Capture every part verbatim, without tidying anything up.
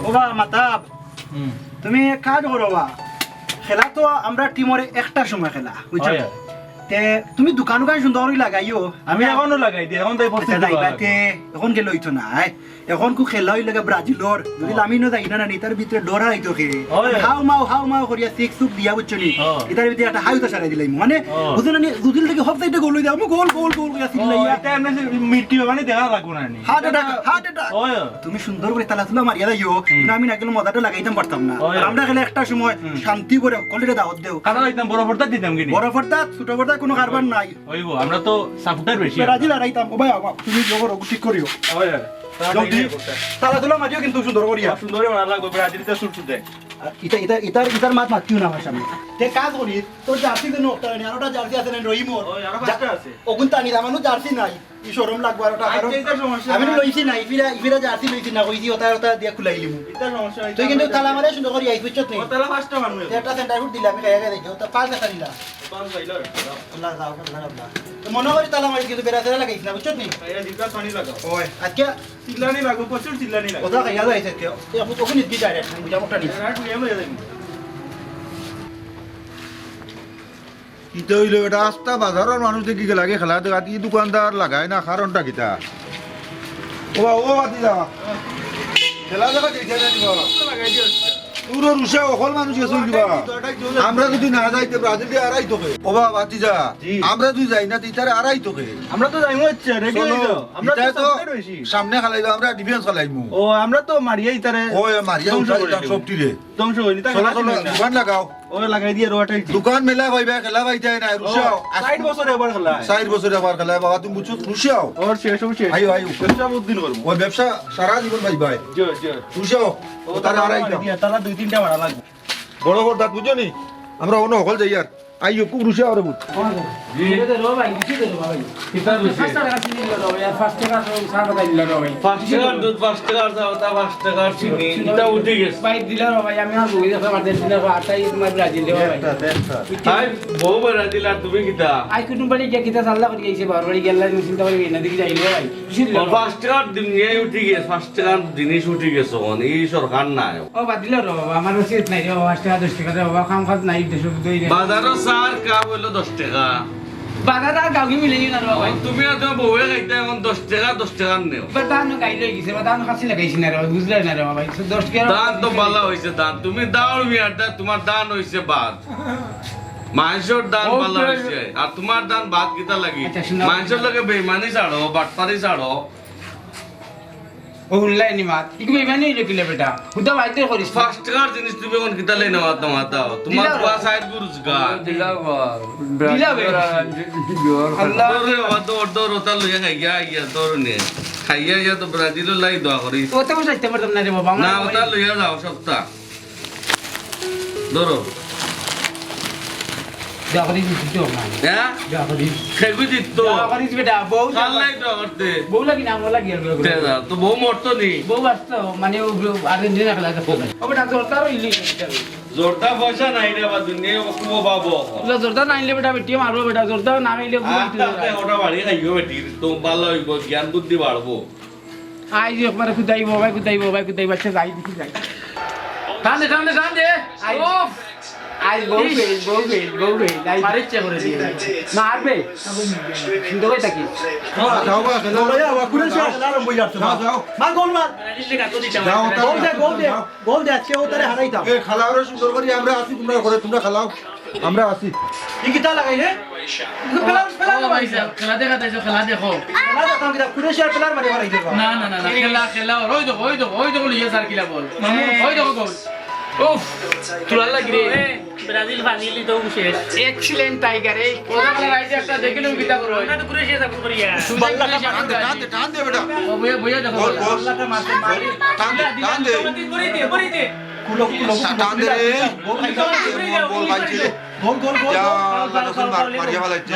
ওবা মাতাব, হুম। তুমি এক কাজ করো বা, খেলা তো আমরা টিমর একটার সময় খেলা, বুঝছো? অয়। তে তুমি দোকান উকান সুন্দর করি লাগাইও। আমি এখনো লাগাই দি, এখন তাই পড়তে আচ্ছা, যাইবা তে, এখন গেলে অইতো না, আয়। এখন কু খেলা অইলো গি ব্রাজিলর, যদি অয়। লামিনো যাই না, না, নি, তার ভিতরে ডরা অইতো কে। অয়। হাউ মাউ, হাউ মাউ করিয়া সিক সুক দিয়া, বুঝছো নি? অয়। ইতার ভিতরে একটা হাউতা সারাই দিলাইমু। মানে, অয়। বুঝছো না নি, দুদিল থেকে হপ সাইডে গোল অই যাবো, গোল, গোল, গোল করিয়া চিল্লাইয়া। অয়, ইটা এমনি মিটিও, মানে, দেখা লাগবো না নি। Heart attack, heart attack. অয়। তুমি সুন্দর করি তালা তুলা মারিয়া যাইও, হুম। কিন্তু আমি না গেলে মজাটা লাগাইতাম পারতাম না। অয়। আর আমরা গেলে একটা সময় হুম। শান্তি করে কলরে দাওয়াত দেও। কারা দিতাম, বড় পর্দা দিতাম কি নি? বড় পর্দা, ছোট পর্দা কোনো কারবার নাই। অইবো, আমরা তো সাপোর্টার বেশি। ব্রাজিল হারাইতাম। ও ভাই, আবার তুমি জবর ঠিক করিও। অয়, অয়। জলদি। তালা তুলা মারিও কিন্তু সুন্দর করিয়া। সুন্দর করি মারা লাগবো, ব্রাজিল তো সুট সুট দেয়। আর ইতা, ইতা, ইতার, ইতার মাত মাতিও না আমার সামনে। তে কাজ করি, তোর জার্সি তো নষ্ট হয়নি, আর ওটা জার্সি আছে না রহিমর? অয়, আরো পাঁচটা আছে। ওগুন তো আনি, আমার জার্সি নাই। ই শরম লাগবো আর ওটা, আচ্ছা, কারণ ইতা সমস্যা আমি নাই। লইছি না, ইফিরা, ইফিরা জার্সি লইছি না, কইছি ওটা, ওটা দিয়া খুলাই লিমু। ইতা সমস্যা নাই, তুই কিন্তু তালা মারে সুন্দর করি আইস, বুঝছত নি? ও তালা পাঁচটা মানুষ। একটা সেন্টার ফুট দিলে আমি খাইয়া খাই দেখি, ওটা পাঁচ দেখা নিলা। আল্লাহ, যাও, আল্লাহ, আল্লাহ। তো মনে করি তালা মারি কিন্তু বেড়া তেরা লাগাইস না, বুঝছত নি? ভাইয়া, জিব্বা পানি লাগাও। ওই, আজকে চিল্লানি লাগো, প্রচুর চিল্লানি লাগো। কথা খাইয়া যাইছে আজকে। এই আপু কখন ইতকি direct, আমি বুঝা মুখটা নিছি। এরা একটু ইয়ে লইয়া যাইবো। কিতা অইলো এটা? আস্তা বাজারর মানুষ দেখি গেলাগি খেলা দেখা, ই দোকানদার লাগায় না, কারণটা কিতা? ও বা, ও বাতি যা। খেলা দেখা দেখে না নি বাবা। লাগাই দিও। পুরো রুশা অকল মানুষ গেছে কিবা। আমরা যদি না যাইতে ব্রাজিল দিয়া হারাইতো কে। ও বাবা, ভাতিজা, জি। আমরা যদি যাই না, তে ইতারে হারাইতো কে। আমরা তো যাইমু, আচ্ছা, রেডি চলো, হই যাও। আমরা তো ইতারে তো সামনে রইছি। সামনে খেলাইবা, আমরা ডিফেন্স খেলাইমু। ও, আমরা তো মারিয়া ইতারে ও, এ মারিয়া ধ্বংস উঠাই করে দিতাম দিমু। সবটিরে। ধ্বংস হইনি, তা চলো, খেলা চলো, শুরু হইনি। দোকান লাগাও। ও, লাগাই দিয়ে রোয়াটাই। দোকান মেলা পাইবা, খেলা পাইতায় না, ও, রুশাও। ষাট বছরে একবার খেলা হয়। ষাট বছরে একবার খেলা হয়, বাবা, তুমি বুঝছো? রুশাও। ওর শেষ, ওর শেষ। আইও, আইও। ব্যবসা বহুত দিন করবো। ওই ব্যবসা সারা জীবন পাইবা। জি, জি। রুশাও। ও, ও, তারা তারা আড়াইটা। মারি দিয়া, তারা দুই তিনটা মারা লাগবে। বড় খোর দাঁত বুঝছো নি? আমরা অন্য হকল যাই আর। আইও, খুব রুশে আরো বুঝ। জি। এটা দে রো ভাই, কিছু দে রো ভাই। কিতা রুশে? পাঁচ টাকা চিনি দিল রো ভাই, আর পাঁচ টাকা তো সার কথা দিল রো ভাই। পাঁচ টাকার দুধ, পাঁচ টাকার চা, ওটা পাঁচ টাকার চিনি, এটা উঠি গেছে। ভাই দিল রো ভাই, আমি আর বই দেখা বাদ দিন না, আটাই তোমার ব্রাজিল দেওয়া ভাই। দেখতা, দেখতা। ভাই, বউ ব্রাজিল আর তুমি কিতা? আই কুটুম বাড়ি গিয়া কিতা চাল্লা করি গেছে, বাবার বাড়ি গেলা, চিন্তা করি না, দেখি যাইল ভাই। ও, পাঁচ টাকার দুনিয়ায় উঠি গেছে, পাঁচ টাকার জিনিস উঠি গেছে, অখন ই সরকার নাই। ও, বাদ দিল রে বাবা, আমার রসিদ নাই রে বাবা, পাঁচ টাকা, দশ টাকা রে বাবা, কাম কাজ নাই, দেশে বুঝতেই নাই। বাজারো চার কাপ অইলো দশ টাকা। বাজার আর গাউলি মিলেই না রে বাবা। অখন তুমি আর তোমার বউয়ে খাইতে অখন দশ টাকা, দশ টাকার নেও। এবার ধান গাইল অই গেছে, এবার ধান খাসি লাগাইছি না রে বাবা, বুঝলে না রে বাবা, দশ টাকা। ধান তো ভালা অইছে ধান, তুমি দাও মিয়ার দা, তোমার ধান অইছে ভাত। মানষর ধান ও, ভালা তো অইছে, আর তোমার ধান ভাত কিতা লাগি? আচ্ছা, শুনো। মানষর লগে বেইমানি ছাড়ো, বাটপারি ছাড়ো। ও, হুনলাই নি মাত। ইগু বেইমানি অইলো কিলা বেটা? হুদা বাইতে করিস। পাঁচ টাকার জিনিস তুমি অখন কিতা লাগি নেওয়া তোমার দাও? তোমার দিলা পুয়া বাবা। সাইড গু রুজগার। দিলা বাবা। দিলা বাবা। আল্লাহ। ধর রে বাবা, ধর, ধর, ওটা লইয়া খাইয়া আইয়া, ধর নে। খাইয়া আইয়া তো ব্রাজিলর লাগি দোয়া করিস। ও তো বসাইতে পারতাম না রে বাবা, আমার না, ওটা লইয়া যাও সবটা। ধরো। দোয়া করি দিছি তো না। হ্যাঁ? দোয়া করি। খেগু দিত তো। দোয়া করিস বেটা, বউ কার লাগি দোয়া করতে? বউ লাগি না, আমার লাগি আর দোয়া করি। তে যা, তো বউ মরতো নি? বউ বাঁচতো, মানে ও, ও আর্জেন্টিনা খেলা দেখতো না। ও বেটা, জোরদার হইলি। জোরদার পয়সা নাই রে বা, দুনিয়ায় ও কুয়ো বাবু। ও জোরদার না আইলে বেটা, বেটি মারবো বেটা, জোরদার না আইলে বউ আর বিটু তাতে যাবে। ওটা বাড়ি খাইও বেটি, তো ভালা অইবো, জ্ঞান বুদ্ধি বাড়বো। আইজ একবারে কুদাইবো ভাই, কুদাইবো ভাই, কুদাইবো, আচ্ছা যাই দেখি যাই। টান দে, টান দে, টান দে। আইজ, উফ! আইজ বউ ইস! বেশ, বউ বেশ, বউ বেশ। আইজ মারিচ্ছে করে দিয়ে। মারবে। সুন্দর হয়ে থাকি। যাও, যাও, খেলো। যাও, যাও, খেলো। যাও, যাও। মার, গোল মার। যাও, গোল দে, গোল দে। যাও। গোল দে, আজকে ও তারে হারাইতাম। এ, খেলাও রে সুন্দর করি, আমরা আছি, তোমরা ঘরে, তোমরা খেলাও। আমরা আছি। ই কিতা লাগাই রে? খেলা, খেলা ও ভাই সাহেব, খেলা দেখা যাইছো, খেলা দেখো। খেলা দেখতাম কিতা, কুরেশিয়ার player মারি হারাই দিবা। না, না, না, না, খেলা, খেলা, ওই দেখো, ওই দেখো, ওই দেখো, লইয়া স্যার কিলা বল। মামু। ওই দেখো গোল। উফ, তুলার লাগি রে। ব্রাজিল ফাজিল তো শেষ। Excellent টাইগার, এই। ওরা খেলা রাইতে একটা দেখে নেব কিতা করো। আমরা তো কুরেশিয়া support করি আর। টান দে, টান দে, টান দে বেটা। ও, বইয়া, বইয়া দেখো। গোল, গোল। টান দে, টান দে। বড়ি দে, বড়ি দে। কুলো, কুলো, টান দে রে। গোল, গোল, গোল, গোল। ইয়া, আল্লাহ, তখন মার-, মারিয়া ফালাইছে।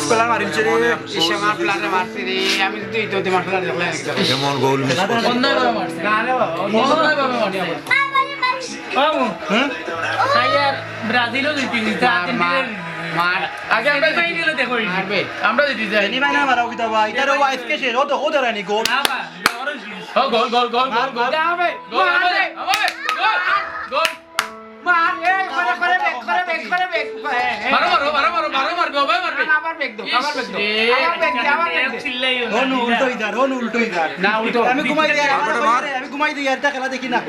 পেলা মারিছে রে। ইসে আমার প্লানে মারছে রে। আমি তো এই তো তোমার প্লানে দেখলাম একদম। এমন গোল মিস করছে। অন্যায়ভাবে মারছে। না রে বাবা, অন্যায়ভাবে মারছে। বাবু, হ্যাঁ? তাই আর ব্রাজিলও জিতে দিতে, মার, আর্জেন্টিনা মার। মার। আগে আমরা জিতি। Semifinal-ও দেখো এই। মারবে। আমরা জিতি যাই। Semifinal মারাও কিতা বা? ইতারে ও আজকে শেষ। ও তো, ও ধরে নি গোল। না বা, ওরও শেষ। ও গোল, গোল, গোল, মার, গোল, গোল। মার। গোল, গোল, গোল, গোল। মার, এই, করে, করে, back, করে, back, করে, back। হ্যাঁ, হ্যাঁ। মারো, মারো, মারো, মারো, মারো, মারবে, ওভাবে মারবে। না, না, আবার back দাও, আবার back দাও। ইস রে। আবার back দাও, আবার back দাও। চিল্লাইও না। হনু উল্টো ইধার, হনু উল্টো ইধার। না, উল্টো। আমি ঘুমাই দিই, আর আমার ঘুমাই দিই, আর ইতা খেলা দেখি না।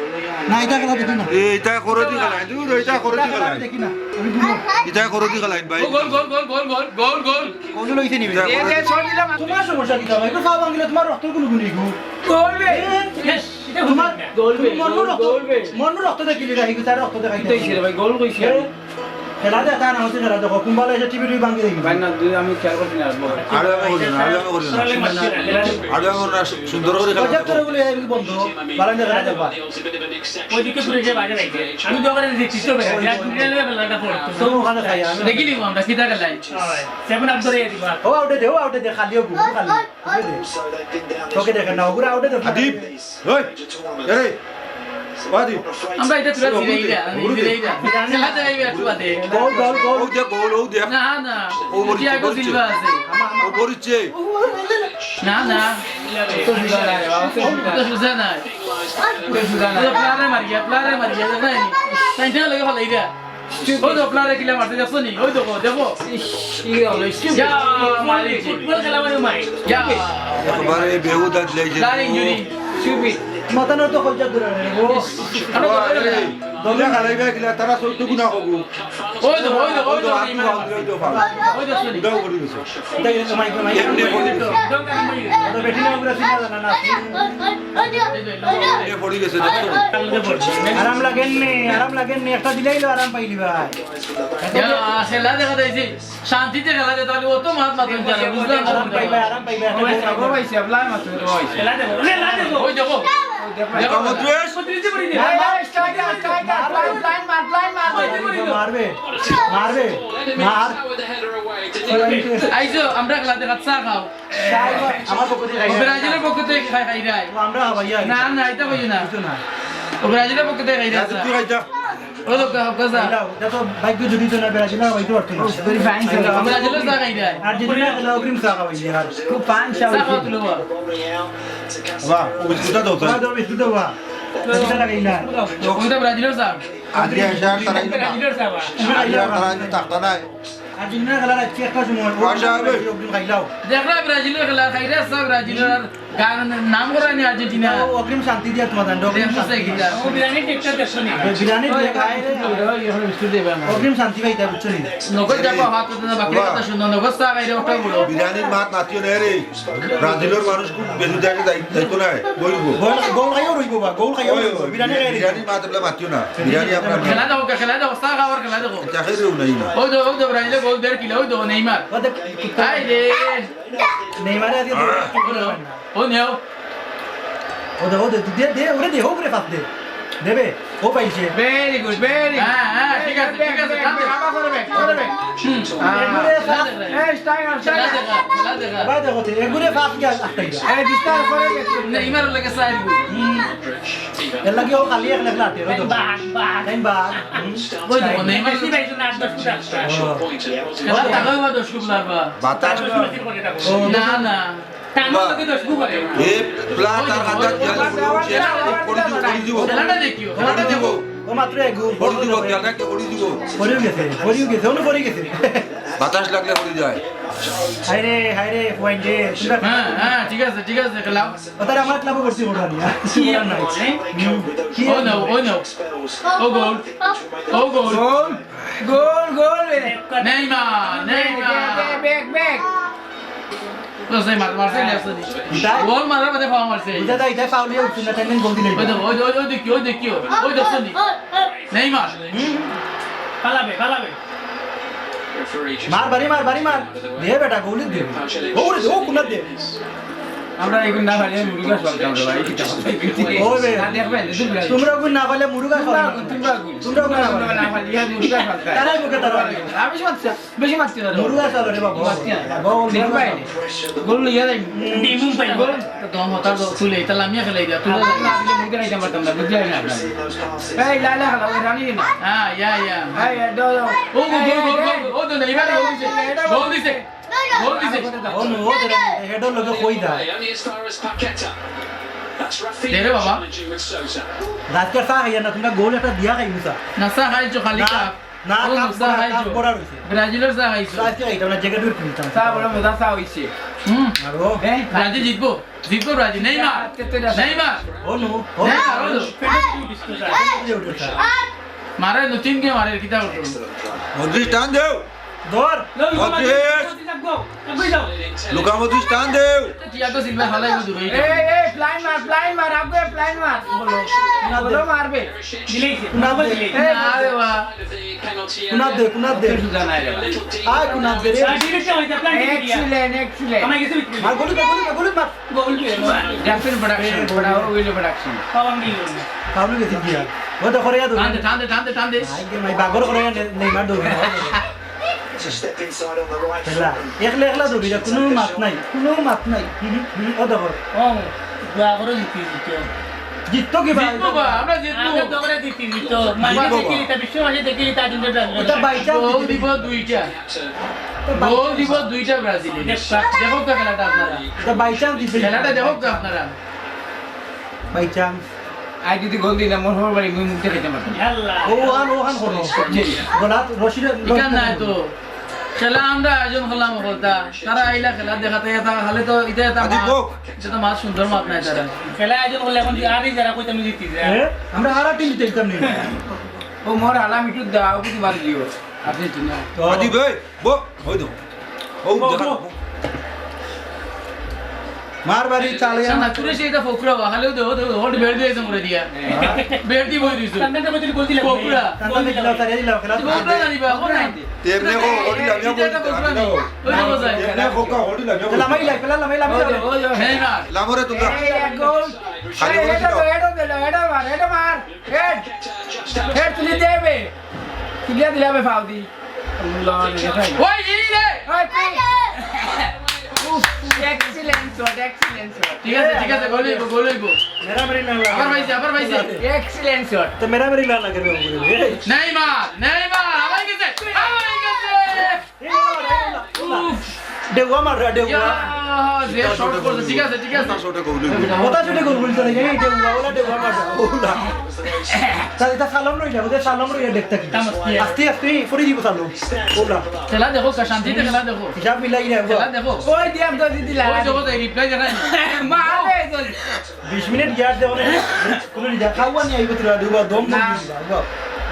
না, ইতা খেলা দেখি না। এ, ইতা করে দি খেলাইন, দূর, ইতা করে দি খেলাইন। দেখি না, আমি ঘুমাই। ইতা করে দি খেলাইন, ভাই। ও, গোল, গোল, গোল। গোল লইছে নি? ইতা এ, করে এ, দি- শট দিলাম। তোমার সমস্যা কিতা ভাই? একটু ফাও ভাঙিলে তোমার রক্ত গুলো গুলি গো। গোল বে। এ, এ, তোমার, গোল বে, তোমার মনর গোল, রক্ত, গোল বে। মনর রক্ত দেখিলে রাখি, তার রক্ত দেখাই। কিতা হইছে রে ভাই? গোল কইছি এ, আমি। খেলা দে, তা না হচ্ছে খেলা দেখো, কুম্বালা এসে টিভি টিভি ভাঙি দেখি। ভাই না, দুই আমি খেয়াল করছি না আর। আরে বাবা করি না, আরে বাবা করি না। আরে বাবা করি না, সুন্দর করে খেলা পঞ্চাশ দেখো। করে বলে এই বন্ধ, বারান্দা খেলা দেখবা। ওইদিকে ঘুরে যে বাজার আছে। আমি তো ওখানে দেখছি, তো বেটা, বিরাট ঘুরে গেলে বেলাটা পড়তো। তো ওখানে খাই আমি। দেখি নিব আমরা, কিতা খেলাই? হয়, সেভেন আপ ধরে দিবা। ও আউটে দে, ও আউটে দে, খালি ও গুরু খালি। ওকে দে। তোকে দেখে না, ওগুলো আউটে দে। আদিব, ওই, এরে, ও আদিব। আমরা এটা তুলে দিলে এইটা, আমি দিলে এইটা। খেলা দেখাইবে একটু বাদে। গোল, গোল, গোল। ও দে, গোল, ও দে। না, না। ও মরিচ্ছে, এটা আগে মরিচ্ছে। সিলভা আছে। ও মরিচ্ছে। না, না। তো সুজা নাই, বাবা, তো সুজা। তো সুজা নাই। তো সুজা নাই। ও প্লেয়ারে মারিয়া, প্লেয়ারে মারিয়া, দেখো নি? তাই না, লাগে ভালো এটা। ওই তো প্লেয়ারে কিলা মারছে, দেখছো নি? ওই দেখো, দেখো। ইশ, কি হলো? ইশ, ইয়া, মারি। ফুটবল খেলা মানে মাই। ইয়া। একবারে বেহুদা দিলাই যে। Player injury. চুপি। মাথা না তো কইজা দূরে রে, ও। আরে, আরে, দলে খেলাইবা কিলা, তারা চৌদ্দ গুণা হবো। ওই তো, ওই তো, ওই তো, ওই তো, আটু ভাঙ দিলে ওই তো ভাঙ। ওই তো, sorry। উদাও করি দিছে। এটা কিন্তু মাইক, মাইক। এমনি করি দিছে। ওটা বেটি না, ওগুলা চিনা জানা না। এ পড়ি গেছে, দেখছো? আরাম লাগেন নি, আরাম লাগেন নি, একটা দিলেই লো আরাম পাইলি ভাই। ইয়া, খেলা দেখা যাইছে। শান্তিতে খেলা দে, তাহলে ও তো মাত মাত হইছে না, বুঝলাম না। আরাম পাইবা, আরাম পাইবা, একটা ওই দিন দেখো আরাম ভাই, সে আপনার মাত্র তো ভাই। খেলা দেখো, খেলা দেখো। ওই দেখো। দেখো। দেখো, মধুরেশ। এই, এই, স্ট্রাইকার, স্ট্রাইকার, লাইন, লাইন মার, লাইন মার। মারবে, মারবে, মার। আইজো, আমরা খেলা দেখাত চা খাও। চা আমার পক্ষ থেকে খাই। ও ব্রাজিলের পক্ষ থেকে খাই, খাই রাই। ও আমরা খাওয়াই আর। না, না, এটা কইও না। কিছু না। ও ব্রাজিলের পক্ষ থেকে খাই রাই। তুই খাইতা? ও লোক, ও কথা। খাইলাও, এটা তো ভাগ্য জড়িত না, ব্রাজিল না, হইতে পারতো না। Very fine, sir। ও ব্রাজিলের চা খাই রাই। আর্জেন্টিনা খেলা অগ্রিম চা খাওয়াই আর। খুব fine চা চা খাওয়া হইছে। তুলো বা। বাহ, ও বিস্কুটটা দাও, বাহ, দাও, বিস্কুট দাও, বাহ। এটা লাগাই না। ওটা ব্রাজিলের চা। আজকে আসার তারা ইলো না। ব্রাজিলের চা বা। আজকে আর তারা ইলো থাকতা নাই। আর্জেন্টিনা খেলা রাখছি একটা সময়। ও আশা হবে। অগ্রিম খাইলাও। দেখরা ব্রাজিলের খেলা, খাইরা চা ব্রাজিলের। গান নাম করা নি আর্জেন্টিনা। ও, অগ্রিম শান্তি দিয়া তোমার দান, অগ্রিম শান্তি। ও, বিরিয়ানি টেকটা দেখছো নি? বিরিয়ানি দিয়ে খায় রে। অগ্রিম শান্তি পাইতা, বুঝছো নি? নগদ যাবো, হাত পাতে না, বাকি কথা শুনো, নগদ চা খাইরে ওটা বলো। বিরিয়ানির মাত মাতিও না রে। ব্রাজিলের মানুষ খুব বেশি জায়গায় যাই-, যাইতো না, বইব। গোল, গোল খাইও রইব বা, গোল খাইও ওই, রইব। ওই, বিরিয়ানি খাইও রইব। বিরিয়ানির মাত এগুলা মাতিও না। বিরিয়ানি আপনার খেলা দেখো, খেলা দেখো, চা খাওয়ার খেলা দেখো। চা খাই রইব নাই না। ওই তো, ওই তো, ব্রাজিলে গোল দের কিলা, ওই তো, নেইমার। ও দেখ, আই রে। নেইমারে আজকে আহ। গোল। ও নেও। ও দে, ও দে, দে, দে, ওরে দে, ও করে পাস দে। দেবে, ও পাইছে। Very good, very good। হ্যাঁ, হ্যাঁ, ঠিক আছে, ঠিক আছে, ঠিক আছে। আবার করে back, করে back। হুম। এগুরে খেলা পাস। দেখা। এই, স্ট্রাইকার, খেলা স্ট্রাইকার। দেখা, খেলা দেখা। ভাই দেখো তো, এগুরে পাস গিয়া আটকাই গেল। এই, বিস্তার করে back। নেইমার লাগে সাইড। হুম। এর লাগি ও খালি এক লেখলা আটে, ওই তো। বাঘ, বাঘ। তাই বাঘ। হুম। ওই দেখো, নেইমার। মেসি ভাই, জন্য আট দশ ফুট আসছে। ও। খেলা দেখা হইবা দশ ফুট লাগবা। বাতাস। ও, না, না। টানো বাহ। তোকে দশ গুণ করে। এ প্লা তার হাতে দিয়া পড়ি দিব, পড়ি দিব। খেলাটা দেখিও, খেলাটা দেখো। ও মাত্র এক গুণ। পড়ি দিব, খেলাটা কি পড়ি দিব? পড়িও গেছে, পড়িও গেছে, অনু পড়ি গেছে। বাতাস লাগলে পড়ি যায়। হায় রে, হায় রে, পয়েন্ট রে। হ্যাঁ, হ্যাঁ, ঠিক আছে, ঠিক আছে, খেলাও। ও তার আমার ক্লাবে ভর্তি করো না। কি আর নাই। হুম। কি ও আর নাও, নাই। ও নাও। ও গোল। ও গোল। গোল, গোল, গোল, এ। Neymar, Neymar. Back, back, back, back. তো সেই মার, মারছে, লেফট সাইডে। ইটা? গোল মারার বাদে ফাউল মারছে। বুঝা যায়, ইটা ফাউল হয়ে উঠছে না, তাই গোল দিলে। ওই দেখো, ওই, ওই, ওই দেখিও, ওই দেখিও। ওই দেখছো নি? নেইমার। হুম। ফালাবে, ফালাবে। মার, বাড়ি মার, বাড়ি মার। দে বেটা, গোল দে। গোল দে, ও কোনা দে। আমরা এগুন না পারলে মুরগা সরকার ভাই। ও রে। না দেখবেন, তোমরা এগুন না পারলে মুরগা সরকার। তোমরা এগুন না পারলে। তারাই মুখে তারা। আমি শুনছি। বেশি মারতে পারো। মুরগা চালো রে বাবা। মারতে না। বাবা, মুরগা দেখবে? চালো। গোল লইয়া যাই। ডিমু পাই। গোল। তো দম হতা তো তুলে, এটা লামিয়া খেলাই দিয়া। তুলে আল্লাহ না দিলে মুরগা খাইতে পারতাম না, বুঝলে না? এই, লা, লা, লা, ওই রানি না। হ্যাঁ, ইয়া, ইয়া। এই, এই, দো, দো। ও, গো, এই, গোল, গোল, এই, গোল, গোল। ও, দো, না, এবার গোল দিছে। গোল দিছে। গোল দিছে। ও, নো, ও, দে, হেডর লগে কই দা। দে রে বাবা। রাজকে চা খাইয়া না, তোমরা গোল একটা দিয়া খাই মুসা। না, চা খাইছো খালি না। কাপ। না, ও, কাপ চা ভরা, খাইছো। কাপ ভরা রইছে। ব্রাজিলর চা খাইছো। চা আজকে খাইতাম না, জ্যাকেট উঠে নিতাম। চা বড় মজা চা হইছে। হুম। আর ও? এই, ব্রাজিল জিতবো, জিতবো ব্রাজিল। নেইমার। আজকে তো এটা নেইমার। ও নো, ও। নেইমার, ও নো। মারে, দু তিন কে মারে, কিতা করতো? মডরিচ টান দেও। ধর। মডরিচ। লুকা মডরিচ টান দেও। টিয়াগো সিলভা ফালাই দূর হয়ে এই, এই, ফ্লাই মার, ফ্লাই মার, আগে ফ্লাই মার। বলো। বলো, মারবে। দিলেইছে। কুনাত দে। এই, না রে বা। কুনাত দে, কুনাত দে। সুজা নাই রে বা। আয় কুনাত দে রে। আর ডিরেক্ট হইতা, প্ল্যান ঠিক দিয়া। Excellent, excellent. আমার গেছে ভিতরে। মার, গোল, গোল, গোল, মার। গোল দিয়ে মার। জ্যাকসন প্রোডাকশন, প্রোডাকশন, ওই প্রোডাকশন। পাওয়াম দিল না। তাহলে গেছে গিয়া। ও তো করে গেল। টান দে, টান দে, টান দে, টান দে। আই গে মাই বাগর করে নে-, নেইমার দৌড়ে। খেলা। একলা, একলা দৌড়ি যা, কোনো মাত নাই, কোনো মাত নাই। হুম, হুম, ও দেখো। ও, বাগরও জিতি জিতো। জিততো কি ভাই? জিতবো বা, আমরা জিতবো। আগে তো করে জিতি জিতো। মাঝে জিতবো দেখিলি, বা। তা বিশ্ব মাঝে দেখিলি, তা জিতবে ব্রাজিল। ওটা বাই চান্স গোল জিতবে। দিব দুইটা। ওটা বাই গোল চান্স। দিব দুইটা ব্রাজিলে। দেখো। দেখো তো খেলাটা আপনারা। ওটা বাই চান্স জিতবে। খেলাটা দেখো তো আপনারা। By chance. আই যদি গোল দিই না, মনে হয় বাড়ি মুই মুখে খেতে পারতাম। ইয়াল্লা। ও ওহান, ওহান করো। জি। গোলাত রশিদ ইখান নাই তো। খেলা আমরা আয়োজন করলাম হকলতা। তারা আইলা খেলা দেখাতে, এটা খালি তো ইটা এটা আদি মা-, বক। এটা তো মাত সুন্দর মাত নাই তারা। খেলা আয়োজন করলে এখন যে আরই যারা কইতাম জিতি যায়। এ? আমরা হারা টিম জিতে দিতাম নি। ও মোর হালা মিঠু দাও, বুঝি মারি দিও। আপনি তো না। তো আদি ভাই, বক, ওই তো। ও বক, দেখা। বক। মার বাড়ি চালে না, তুই সেই এটা ফোকরা বা, খালি ওই তো, ওই তো, ওই বের দিয়ে একদম করে দিয়া। হ্যাঁ। বের দিয়ে বই দিছো। কান্দাতে বই দিলে গোল দিলে। ফোকরা। কান্দাতে দিলাও, তারে দিলাও, খেলা। তুই ফোকরা জানি বা, কোন নাই? তেমনে কো, ওটি লামিয়া এটা বই একটা ফোকরা দিলাও। নেই। ওই তো বোঝায়। তেমনে কো, ওটি লামিয়া বই লামাই দিলাও। লাই, লামাই, লামাই, লামাই। ওই তো, ওই তো। নেই না। লামরে তোমরা। এই এক গোল। খালি এই, ওরে এটা দিলাও। তো, এটা দিল, এটা মার, এটা মার। হেড। হেড তুলি দেবে। তুলিয়া দিলাবে ফাউদি। আল্লাহ, রে ভাই। ওই, এই রে। ওই, তুই। উফ, excellent shot, excellent shot। ঠিক আছে, ঠিক আছে, গোল হইব, গোল হইব। মেরা মেরি না লাগে। আবার পাইছে, আবার পাইছে। Excellent shot। তো মেরা মেরি না লাগে রে, ওগুলো। এই। নেইমার, নেইমার, আমার গেছে, আমার গেছে। এই, এই, এই, এই। উফ। ডেউয়া মার, ডেউয়া। ইয়া, যে শট করছে, ঠিক আছে, ঠিক আছে। কথা শুনে গোল বলছে না, এই ডেউয়া, ওলা ডেউয়া মার, ওলা। তাহলে এটা সালাম রইলা, ওদের সালাম রইলা দেখতে কি? আস্তে, আস্তে, পড়ে দিব সালাম। ওলা। খেলা দেখো, শান্তিতে খেলা দেখো। হিসাব মিলাই না, খেলা দেখো। ওই দিয়া দোষ দিলা। ওই দেখো, তাই রিপ্লাই দেখা যায় না। মা, আরে, দোষ। বিশ মিনিট গিয়ার দেওয়া নেই। কোনো নিজা খাওয়া নিয়ে আইবো তোরা, দুবার দম বন্ধ না। দিবি, বাবা।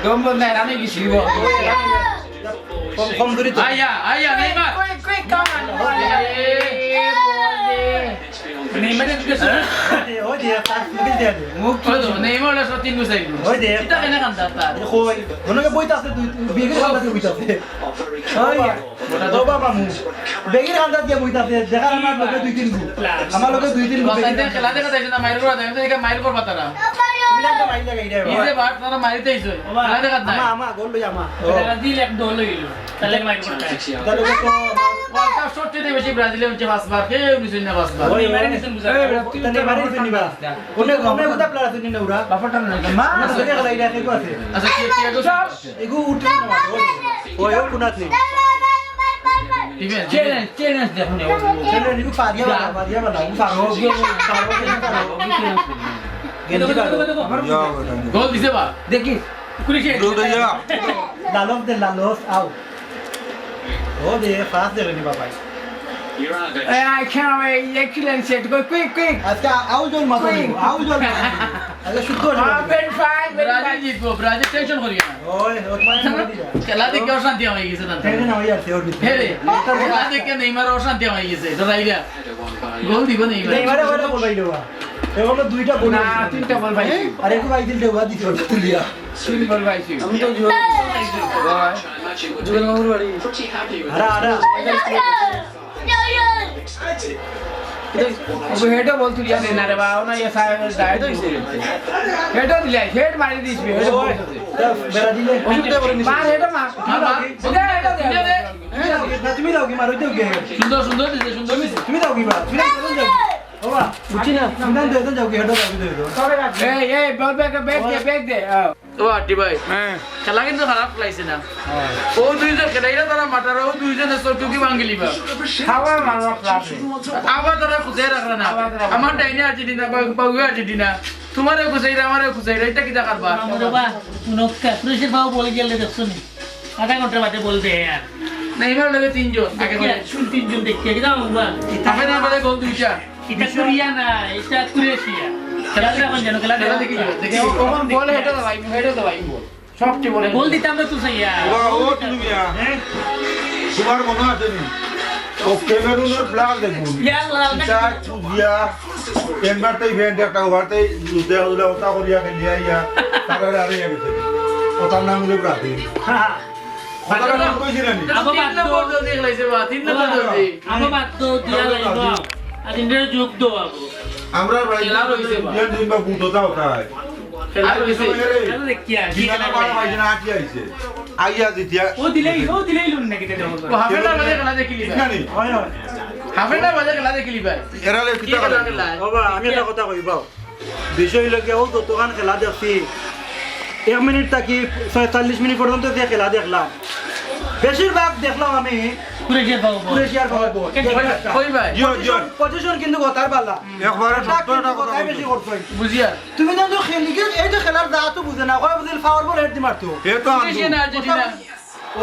দম বন্ধ নাই, আমি গেছি, দিব। কম, কম দূরি তো। আয়া, আয়া, Neymar. Quick, quick, come on. এ, বল দে। নেইমারে ঢুকেছে। ওই যে, পাঁচ মিনিট দিয়ে দে। মুখ ওই তো, নেইমার ওলা সব তিন গুছাই দিল। ওই যে। এটা কেন কান্দা তার? ওই, ওনাকে বইতে আছে, তুই, তুই বেগের কান্দাতে বইতে আছে। ওই, ওটা তো বাবা মু। বেগের কান্দাত গিয়া বইতাছে, দেখার আমার লগে দুই তিন গু। আমার লগে দুই তিন গু। বাসায় দিয়ে খেলা দেখা যাইছে না, মাইর করা যায়, এখানে মাইর করবা তারা। মিলান তো মাইর লাগাই রে। নিজে বাট তারা মারিতে আইছে। খেলা দেখাত নাই। আমা, আমা, গোল লই আমা। এটা দিল এক দল হইল। তাহলে মাইর করতে। তাহলে তো আমার World Cup সবচেয়ে বেশি ব্রাজিলে হচ্ছে পাঁচবার, কেউ নিছে না পাঁচবার। ওই, নেইমারে নিছে বুঝা। এই, বেটা, তুই তাহলে তো নেইমারে নিছে নিবা। ওনে, ওনে কোথা প্লেয়ার আছে নি না ওরা? বাপটা না, মা। ওরা তো দেখে খেলা, এটা কে আছে? আচ্ছা, কে, কে আগে এগু উঠে না, ওই, ওই, ওই, কুনাত নেই। Defense, defense। Challenge, challenge দেখুন, এগু। Challenge, এগু পারিয়া বালা, পারিয়া বালা, এগু পারো, এগু পারো, এগু পারো। গেঞ্জি পারো। গোল দিছে বা? দেখি। পুলিশে। দৌড়ে যা। লালস দে, লালস, আও। ও দে, পাস দে রে বাবা। এ, I can't wait, excellent shot, go quick, quick। আজকে আ-, আউ জল মাথা quick। দিব, আউ জল মাথা দিব। আজকে শুদ্ধ হয়ে যাবে। Open fire, very Brazil fine। জিতবো, ব্রাজিল tension করিও না। ওই, ও তোমার মনে দিলা। খেলা দেখে অশান্তি হয়ে গেছে তার। Tension হয়ে যাচ্ছে ওর ভিতরে। হে রে, খেলা দেখে নেইমার অশান্তি হয়ে গেছে, ডরাইরা। গোল দিব নেইমার। নেইমারে ওরা বল পাইলো বা। এ হলো দুইটা গোল না, হয়েছে। তিনটা গোল পাইছে। আর একটু পাইছিল দেওয়া দিতে হলো তুলিয়া। তিন গোল পাইছে। আমি তো জুয়েল, জুয়েল মামুর বাড়ি। আরা, আরা। হেডও বল তুলিয়া দে না রে বা, ও না, ইয়ে সাহেব, সাহেব। হেডও দিলে, হেড মারি দিস বে, হেডও বল। বেড়া দিলে। মার, হেডও মার। মার, মার। দে, দে, দে, দে। না, তুমি দাও কি, মারো, দাও কি? সুন্দর, সুন্দর দিছে, সুন্দর দিছে। তুমি দাও কি বা? তুমি দাও, তুমি দাও। বাবা, বুঝছি না। তুমি দাও, দাও, দাও কি, হেডও দাও, দাও, দাও। এই, এই, বল ব্যাগ, ব্যাগ দে, ব্যাগ দে। হ্যাঁ। ও আটি ভাই, হ্যাঁ। খেলা কিন্তু খারাপ খেলাইছে না। হ্যাঁ। ও দুইজন খেলাইরা তারা মাতারা, ও দুইজনে চোখ টুকি ভাঙিলিবা। খাওয়া মারবা প্লাস। আবার তারা খুঁজে রাখরা না। আবার তারা আমার ডাইনে আর্জেন্টিনা, বা-, বাউয়ে আর্জেন্টিনা। তোমারে খুঁজাইরা, আমারে খুঁজাইরা, এটা কিতা কারবার? আমার বাবা, উনক্কা, পুলিশের বাবু বল গেলে দেখছো নি? আধা ঘন্টার বাদে বল দে আর। না, এবার লাগে তিনজন, আগে করে। শুন, তিনজন দেখতে, কিতা বাবা? হাফে না বাদে গোল দুইটা। এটা কোরিয়া না, এটা ক্রোয়েশিয়া। খেলা দেখো, এখন যেন খেলা খেলা দেখো। দেখি, দেখি। এখন বল হেডে দাবাই, হেডে দাবাই বল। সবচেয়ে বলে গোল দিতাম না তুই সাইয়া। বাবা, ও তুমি মিয়া। হ্যাঁ? তোমার মনে আছে নি? ও ক্যামেরুনের প্লেয়ার দেখুন। ইয়া আল্লাহ, আল্লাহ। ইটা কুদিয়া, এনবার তাই ভেন্ট একটা ওভার তাই জুতে হলো, ওটা করিয়া খেলিয়া ইয়া। তারপরে আরে ইয়া গেছে। ওটার নাম হলো ব্রাজিল। হ্যাঁ, হ্যাঁ। ওটার নাম কইছি না নি? আবার তিন বাদ নম্বর দাও। জলদি খেলাইছে বা, তিন নম্বর জলদি। আবার বাদ দাও, দিয়া লাইন দাও। আর তিনটা যোগ দাও আবার। আমরা ভাই খেলা রইছে বা। দুই দিন বা বুঝো দাও তাই। খেলা রইছে। খেলা দেখি আর, কি জিনানা খেলা পাড়া রইছে? ভাই জিনা আটি আইছে। আইয়া জিতিয়া। ও দিলেই, ও দিলেই লুন নাকি তে দেখো। ও হাফ এন্ডার বাজে খেলা দেখিলি ভাই। না নি? হয়, হয়। হাফ এন্ডার বাজে খেলা দেখিলি ভাই। এরা লে কি কিতা খেলা করে? খেলা? বাবা, আমি একটা কথা কই, বাও। বিষয় হইল কি, ও যতক্ষণ খেলা দেখছি, এক মিনিট থাকি ছয়চল্লিশ মিনিট পর্যন্ত যে খেলা দেখলাম, বেশিরভাগ দেখলাম আমি ক্রোয়েশিয়ার বাবু। ক্রোয়েশিয়ার বাবু। কই ভাই? জিও, জিও। পজিশন কিন্তু কথার বালা। একবারে এটা সত্য কিন্তু একটা কথা কথাই বলছো। বেশি করছো। বুঝিয়া। তুমি তো, তো খেলি গিয়ে এই তো খেলার যা তো বুঝে না, কয় বুঝিল পাওয়ার বল হেড দি মারতো। এ তো আন্দু। ক্রোয়েশিয়া না, আর্জেন্টিনা।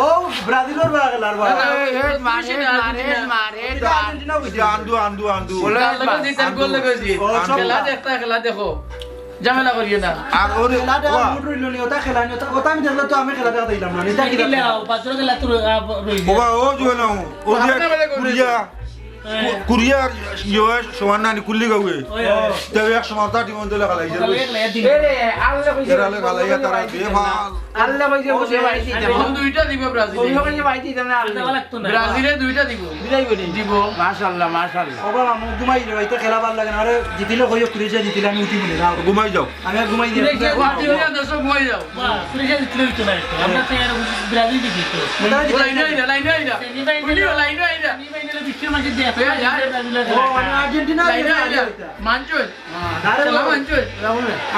ও ব্রাজিলর বা খেলার বা। আরে, হেড মার, হেড মার, হেড মার, হেড এটা মার। আর্জেন্টিনা বুঝে। আন্দু, আন্দু, আন্দু। ওলা ওলা লাগা দিতাম, গোল লাগা দিতাম। ও, সব খেলা দেখতা, খেলা দেখো। ঝামেলা করিও না। আর ওরে, খেলাটা ওয়া। মুড রইল নি, ওটা খেলা নি, ওটা, ওটা আমি দেখলে তো আমি খেলাটা দিলাম না, এটা কি খেলা? পাঁচজন খেলা তো, আ, রইল। ওবা, ও জুয়েল, ও যে হামলা বেলা করবে। কুরিয়া, হ্যাঁ। কু-, কুরিয়ার ইয়ে সমান না নি, কুল্লি গাউয়ে। ওই, ওই। তবে এক সমান তা টিম দলে খেলাইছে। তাহলে এক লেয়ার দিন। এ রে, আল্লাহ কইছে, এরা লে খেলাইয়া তারা দুয়ে ফাল। আল্লাহ কইছে, ও, বুঝে ভাই, দিতাম না। দুইটা দিব ব্রাজিল। ওই কইছে ভাই দিতাম না, আল্লাহ। দেওয়া লাগতো না। ব্রাজিলে দুইটা দিব। দিলাই বলি। দিব। মাশাআল্লাহ, মাশাআল্লাহ। ও বাবা, আমি ঘুমাই রে, ভাই, তো খেলা ভালো লাগে না। আরে, জিতিলে কইও, ক্রোয়েশিয়া জিতিলে আমি উঠি বলে, যাও। ঘুমাই যাও। আমি আর ঘুমাই দিই। ক্রোয়েশিয়া, ক্রোয়েশিয়া দর্শক ঘুমাই যাও। বাহ, ক্রোয়েশিয়া জিতলে হইতো না একটু। আমরা চাই আরো ব্রাজিল জিততো। ওটা ও লাইনে আইরা, লাইনে আইরা। সেমিফাইনাল। উলিও লাইনে আইরা। সেমিফাইনালে বিশ্বের মাঝে দিয়ে এ, যা, যা। ব্রাজিল ও, মানে আর্জেন্টিনা লাইনে আইরা। মানছো? আরে সালাম বাবা। আনছো?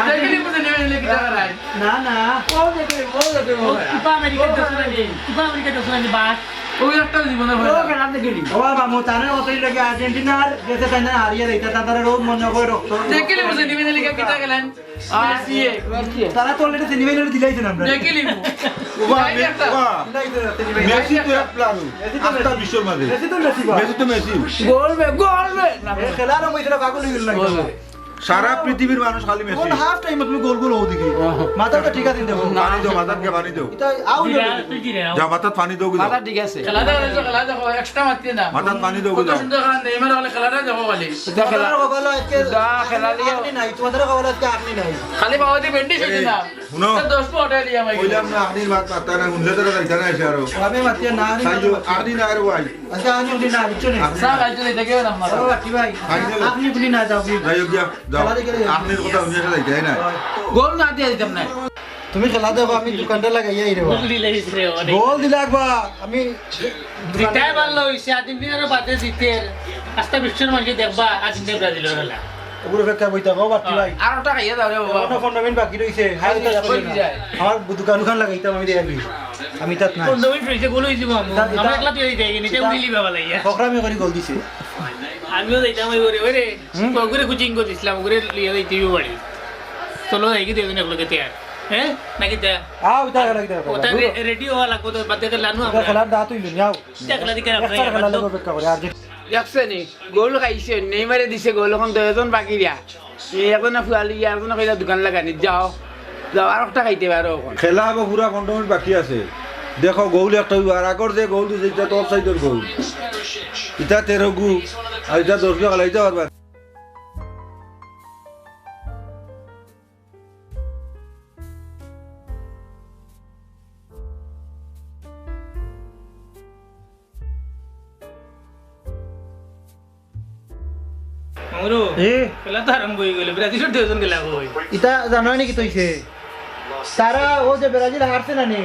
দেখলি বুঝে নেবে, নেবে কিতা করায়? না, না। ও দেখে, ও দেখে, ও ও দেখে। কোপা আমেরিকা ও দেখে। দেখে। কোপা আমেরিকা দেখে, বাস। ও একটা জীবনে ও হয় না। খেলা দেখে নি। ও বাবা, মো তানে অতই লাগে আর্জেন্টিনার দেশে তাই না হারিয়ে দেয়, তা তাদের রোগ মনে করে রক্ত। দেখলি বুঝে নেবে, নেবে কিতা খেলেন? মেসি এ। তারা তো already সেমিফাইনালে দিলাইছে না আমরা। দেখলি মু। ও বাবা, যাই মে-, একটা। ও বাবা। দিলাইছে না সেমিফাইনাল। মেসি তো এক প্লাস। মেসি তো আস্তা মেসি। বিশ্বর মাঝে। মেসি তো মেসি বা। মেসি তো মেসি। গোল বে, গোল বে। না, এ খেলার মধ্যে পাগল হয়ে গেল না। গোল বে। সারা পৃথিবীর মানুষ খালি মেসি। কোন হাফ টাইমে তুমি গোল গোল হও দেখি? মাথা তো ঠিক আছে দেখো। পানি দাও, মাথাত গিয়া পানি দাও। এটা আউট জিরা, হয়ে গেছে। তুই জিরা। যা, মাথাত পানি দাও, দাও। মাথা ঠিক আছে। খেলা দেখো, খেলা দেখো, এক্সট্রা মারতে না। মাথাত পানি দাও, কত দাও। সুন্দর খেলা, নেইমার হলে খেলাটা দেখো খালি। এটা খেলা। তোমাদের কপালে আজকে দা খেলা লিয়া। আপনি নাই, তোমাদের কপালে আজকে আপনি নাই। খালি বাবাজি ব্যান্ডেজ হইছে এই, না। শুনো। এটা দশ পো হটাই দিয়া ভাই। কইলাম না, আপনি মাত পাত্তা না, শুনলে তো যাইতা না এসে আরো। আমি মাতিয়া না, আমি তাই তো, মাতিয়া। আপনি না আর ভাই। আচ্ছা, আমি উঠি না, বুঝছো নি? আপনি স্যার, না। আইতে দিতে কেউ না, মাথা। ও, কি ভাই? আইতে দিতে। আপনি উঠি না, যাও, কি? যাই হোক গিয়া, যাও। খেলা দেখে যাও। আপনি কথা শুনে এসে যাইতে, তাই না? গো-, গোল না দিয়া দিতাম না। তুমি খেলা দেখো, আমি দোকানটা লাগাইয়া আইরে বা। গোল দিলে ইস রে, অনেক। গোল দিলে একবার, আমি জিতাই পারলো, ইসে আর্জেন্টিনার বাদে জিতে। আস্তা বিশ্বর মাঝে দেখবা, আর্জেন্টিনা ব্রাজিলের খেলা। ওগুলো অপেক্ষা বইতে হবে, বাপ্পি ভাই। আর ওটা খাইয়া দাও রে বাবা। এখনো পনেরো মিনিট বাকি রইছে। হাই, ওই ওটা যায়। আমার দোকান উকান লাগাইতাম আমি দেখি। আমি তাত নাই। পনেরো মিনিট রইছে, গোল হয়ে যাবো আমি। তা, তা, আমরা একলা তুই যাই, নিচে তা, উড়িলি বাবা লাগিয়া। ফকরামি করি গোল দিছে। আমিও যাইতাম ওই করে, ওই রে, হুম? ওগুরে কোচিং করে দিছিলাম, ওগুরে লিয়ে যাইতে হইব বাড়ি। চলো, যাই কি দুজন একলগে তৈয়ার। হ্যাঁ? নাকি তা? আও, ওটা খেলা কি দরকার? ওটা রে-, রেডি হওয়া লাগবো তো, বাদ দিয়ে লানু ওটা আমরা। খেলার দাঁত হইল, যাও। দেখলা দিকে একটা খেলা লাগবে, অপেক্ষা করে, আর যে দেখছে নি? গোল খাইছে, নেইমারে দিছে গোল, এখন দুইজন বাকি দিয়া। এই একজনে ফুয়ালি, একজনে কইলা দোকান লাগানি, যাও। যাও, আর একটা খাইতে পারো এখন। খেলা আবার পুরা পনেরো মিনিট বাকি আছে। দেখো, গোল একটা হইব, আর আগর যে গোল দিছে, এটা তো অফসাইডের গোল। এটা তেরো গু, আর এটা দশ গু খেলাইতে পারবা। এ। খেলা তো আরম্ভ অই গেল, ব্রাজিলর দুইজন গেলা কই? ইতা জানো নি কিতা অইছে? তারা অউ যে ব্রাজিল হারছে না নি,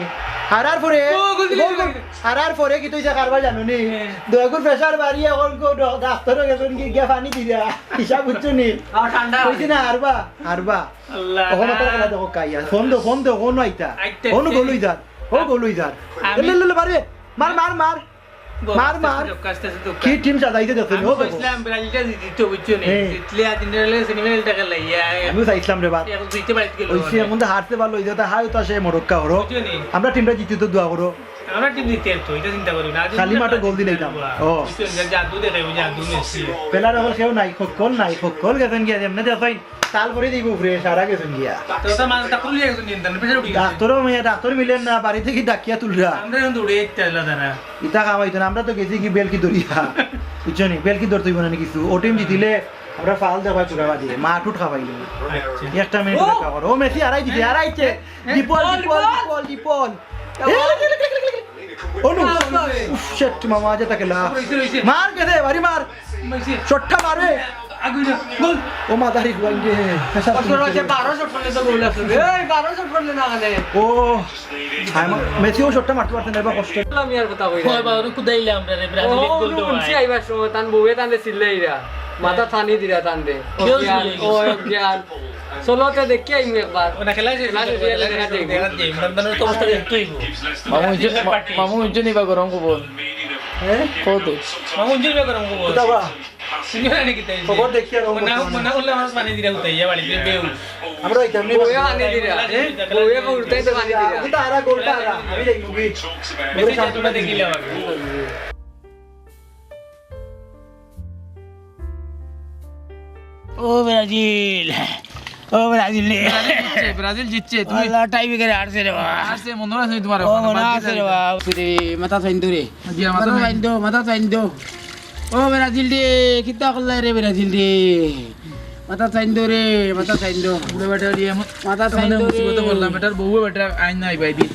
হারার পরে ও, গোল দিল, গোল, গোল। হারার পরে কিতা অইছে কারবার জানো নি? হ্যাঁ। দুইগুর pressure বাড়িয়া অখন কো ড-, ডাক্তারও গেছইন গি গিয়া পানি দিরা। হিসাব বুঝছো নি? আর ঠান্ডা। কইছি না হারবা, হারবা। আল্লাহ। অখন তারা খেলা দেখো কাইয়া। ফোন দে, ফোন দে, অখন আইতা। আইতে, অখন আইতে। গোল অই যার। অউ গোল অই যার। আমি এলে, এলে, এলে, মারে। মার, মার, মার। গোল মার, আস্তে আস্তে মার। ঢুক, আস্তে আস্তে ঢুক। কি team সাজাইছে দেখো নি, আমি ও দেখো। কইছিলাম ব্রাজিলটা জিততো, বুঝছো নি? হ্যাঁ। জিতলে আর্জেন্টিনার লগে semifinalটা খেলাইয়া। আমিও চাইছিলাম রে বাপ। এখন জিততে পারি গেল অইছে, মানে। এখন তো হারতে পারলো, অইছে, তা হায় তো সে মরক্কা করো। বুঝছো নি? আমরা teamটা জিততে তো দোয়া করো। আমরা team জিততে তো, এটা চিন্তা করি না। খালি মাঠে গোল দিলে এটা। ও। বুঝছো নি? জাদু দেখাইবো, জাদু মেসি। পেলার অকল কেউ নাই, খক্কল নাই, খক্কল গেছইন গিয়া, এমনে দেখইন। তাল ভরি দিব উপরে, সারা গেছইন গিয়া। তো ওটা মানে ডাক্তার লিয়ে একজন নিয়ে নেন, pressure উঠে গেছে। ডাক্তারও মিয়া, ডাক্তার মিলেন না, বাড়ি থাকি ডাকিয়া তুলরা। আমরা এখন দৌড়ে একটা এলা তারা। ইতা খাওয়াইতো না, আমরা তো গেছি কি বেলকি ধরিয়া। বুঝছো নি? বেলকি ধরতে অইবো না নি কিছু। ও team জিতিলে আমরা ফাল দেওয়া চুরাবা দিয়ে, মা টুট খাওয়াইলো। আচ্ছা। একটা মিনিট অপেক্ষা করো। ও মেসি হারাই দিছে, হারাইছে। ডিপল, ডিপল, ডিপল, ডিপল। এ, লেগে, লেগে, লেগে, লেগে। অনু। উফ, shit, মামা, আজ তাকে লা। রইছে, রইছে। মার গেছে, বাড়ি মার। রইছে। শটটা মারে। আগুই না। গোল। ও মা, দাড়ি গুয়াইন রে। পেশাব অসর আছে, বারো শট করলে তো গোল আছে। এই, বারো শট করলে না কেনে? ও। হায় মা, মেসিও শটটা মারতে পারছে না, এবার কষ্ট। আমি আর কথা কই না। কয় বা, ওরে কুদাইলাম রে, ব্রাজিল ও, এক গোল অনু দেওয়া। উনসি আইবার সময়, তান বউয়ে তানরে চিল্লাইরা। মাথা থানি দিরা তানরে। কেউ অজ্ঞান, চিল্লাই ও গেছে। অজ্ঞান। চলো, তে দেখি আইমু একবার। ও না, খেলা শেষ খেলা হইছে, শেষ হইলে খেলা দেখা শেষ হইলে যাইবো। দেখা যাইবো। আমরা তো অবস্থা দেখতেই হইবো। মামু ইজ্জত, মা-, মামু ইজ্জত নিবা গরম খবর। হ্যাঁ? কত? মামু ইজ্জত নিবা গরম খবর। কোথা বা? শুনিও না নাকি তাই? খবর দেখি আর মনে হয়, মনে হয় আমার পানি দিরা উঠাই, ইয়া বাড়ি দিয়ে বেউ। আমরা ওই তেমনি বউয়ে পানি দিরা। হ্যাঁ? বউয়ে উঠাইতে পানি দিরা। ওটা আরা, গোলটা আরা। আমি দেখবো কি? মেসি যা তোমরা দেখিলে হবে। ও ব্রাজিল, ও ব্রাজিল রে। ব্রাজিল জিতছে, ব্রাজিল জিতছে, তুমি আল্লাহ, tie breaker-এ হারছে রে বাবা। হারছে, মনে আছে তোমার ও, এখন? মনে আছে রে বাবা। রে, মাথা চাইন্দো রে। জি, মাথা মাথা চাইন্দো। চাইন্দো, মাথা চাইন্দো। ও ব্রাজিল রে, কিতা করলাই রে ব্রাজিল রে? মাথা চাইন্দো রে, মাথা চাইন্দো। বুড়া বেটা রে, এমন মাথা এমন চাইন্দো রে। মুসিবতে পড়লাম, বেটার বউ বেটা আইন নাই বাইদি।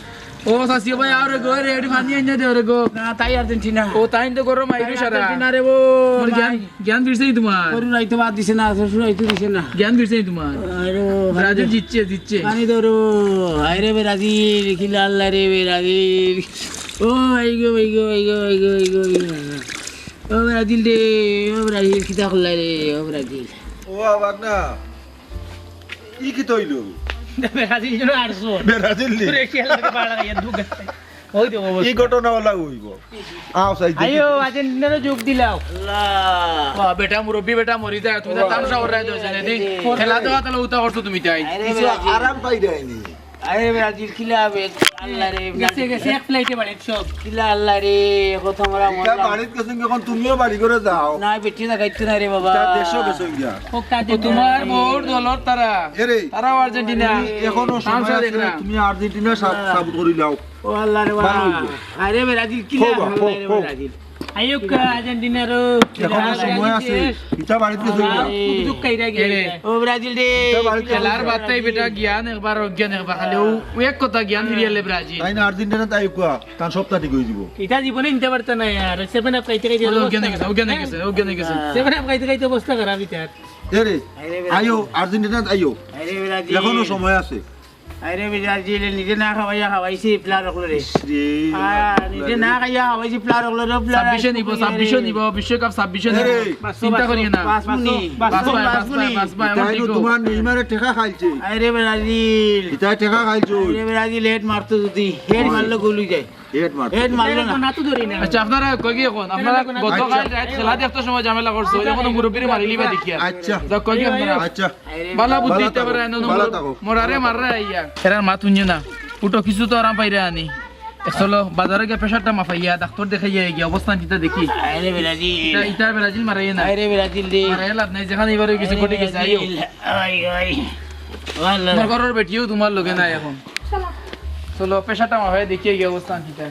ও চাচি ভাই, আও রে গো, রে, এটি পানি আইনা দে রে গো। না, তাই আর্জেন্টিনা। ও, তাই তো গরম আইরু তাই সারা। আর্জেন্টিনা রে বো, মোর জ্ঞান, নাই। জ্ঞান ফিরছে নি তোমার? গরু রাইতে ভাত দিছে না, শ্বশুর রাইতে দিছে না। জ্ঞান ফিরছে নি তোমার? আরে ও, ব্রাজিল জিতছে, জিতছে। পানি ধরো। আরে ব্রাজিল, কিলা আল্লাহ রে ব্রাজিল। ও ভাই গো, ভাই গো, ভাই গো। ও ব্রাজিল রে, ও ব্রাজিল, কিতা করলা রে, ও ব্রাজিল। ও আবার না। ই কিতা অইলো? ব্রাজিল যেন আটশো। ব্রাজিল নি? ক্রোয়েশিয়ার লগে পাড়া খাইয়া দুঃখ আছে। ওই দেখো অবস্থা। ই ঘটনা অলা অইবো। আও, চাই দেখি। আইও, আর্জেন্টিনারও যোগ দিলাও। আল্লাহ। বাহ, বেটা মুরব্বি, বেটা মরি যায়। তুমি তো বাহ। তামশা ওর রায় দিছো না, দি। খেলা তো তাহলে উতা করছো তুমি তাই। আরে কিছু ব্রাজিল। আরাম পাই যায়নি। আরে ব্রাজিল কিলা হবে? আল্লাহ রে, গেছে, ব্রাজিল। গেছে, এক flight-এ বাড়ির সব। কিলা আল্লাহ রে, কত আমরা ইটা মরলাম। বাড়িত গেছইন, এখন তুমিও বাড়ি করে যাও। না, বেটি না খাইতে না রে বাবা। ইটা দেশও গেছইন গিয়া। ও, কাজে ও, তোমার না। বউর দলর তারা। এরে। তারাও আর্জেন্টিনা। তুমি এখনো সময় তামশা আছে, দেখরা। তুমি আর্জেন্টিনা সা-, হ্যাঁ। Support করি লাও। ও আল্লাহ রে বাবা। ভালো অইবো। আরে ব্রাজিল কিলা হো বা, আল্লাহ হো, রে হো। ব্রাজিল। আইউক আর্জেন্টিনারও এখনো সময় আছে। ইটা বাড়িত গেছে গিয়া। আরে। ও ব্রাজিল রে। ইটা বাড়িত গেছে খেলার গিয়া। বার্তাই বেটা জ্ঞান একবার, অজ্ঞান একবার। খালি ও, ও এক কথা জ্ঞান ফিরিয়ালে ব্রাজিল। তাইন আর্জেন্টিনা তাই কুয়া। তান সপ্তাহ ঠিক অই যিবো। ইটা জীবনে নিতে পারতো না আর। Seven Up খাইতে খাইতে বলো, অবস্থা অজ্ঞান অই গেছে, খারাপ। অজ্ঞান অই গেছে, অজ্ঞান অই গেছে। Seven Up খাইতে খাইতে অবস্থা খারাপ ইটার। এরে, আরে রে। আইও, আর্জেন্টিনাত আইও। আরে রে, রাজি। এখনো সময় আছে। আরে রে, রাজি, নিজে না খাওয়াইয়া খাওয়াইছি player অকলরে। ইস রে, আ, নিজে না খাইয়া খাওয়াইছি player অকলরে, player ছাব্বিশে নিব, ছাব্বিশে নিব, বিশ্বকাপ ছাব্বিশে নিব। আরে। চিন্তা করিও না। বাঁচবো নি? বাঁচবা, বাঁচবো নি? বাঁচবা, বাঁচবা, এমন ইতাই ঠিক তো হোক। তোমার নেইমারে টেকা খাইছে। আরে রে, রাজি। ইতাই টেকা খাইছে। আরে রে, রাজি, হেড মারতো যদি, হেড মারলে গোল অই যায়। হেড মারতো। হেড মারলো না। না তো ধরি না। আচ্ছা, আপনারা কই গিয়ে এখন? আপনারা না, না, না। গতকাল আচ্ছা। রাত খেলা দেখতে সময় ঝামেলা করছো, এখনো মুরব্বিরে মারিলিবা দেখিয়া। আচ্ছা। যাও, কই গিয়ে আপনারা? আচ্ছা। আরে বালা বুদ্ধি ভালো দিতে থাকো, পারে না, ভালো থাকো। মরারে মাররা আইয়া। এরার মাত হুনছে না। উঠো, কিছু তো আরাম পাইরা আনি। এ, চলো, বাজারে গিয়া pressureটা মাপাইয়া, ডাক্তার দেখাইয়া গিয়া অবস্থা কিতা দেখি। আরে ব্রাজিল। ইটা, ইটা ব্রাজিল মারাইয়া না। আরে ব্রাজিল রে। মারাইয়া লাভ নাই, যেখানে এবার অই গেছে, আরে ঘটে গেছে, আইও। ব্রাজিল। ওই, ওই। ভালো। তোমার ঘরর বেটিও তোমার লগে নাই এখন। চলো, pressureটা মাপাইয়া দেখিয়া গিয়া অবস্থা কিতা।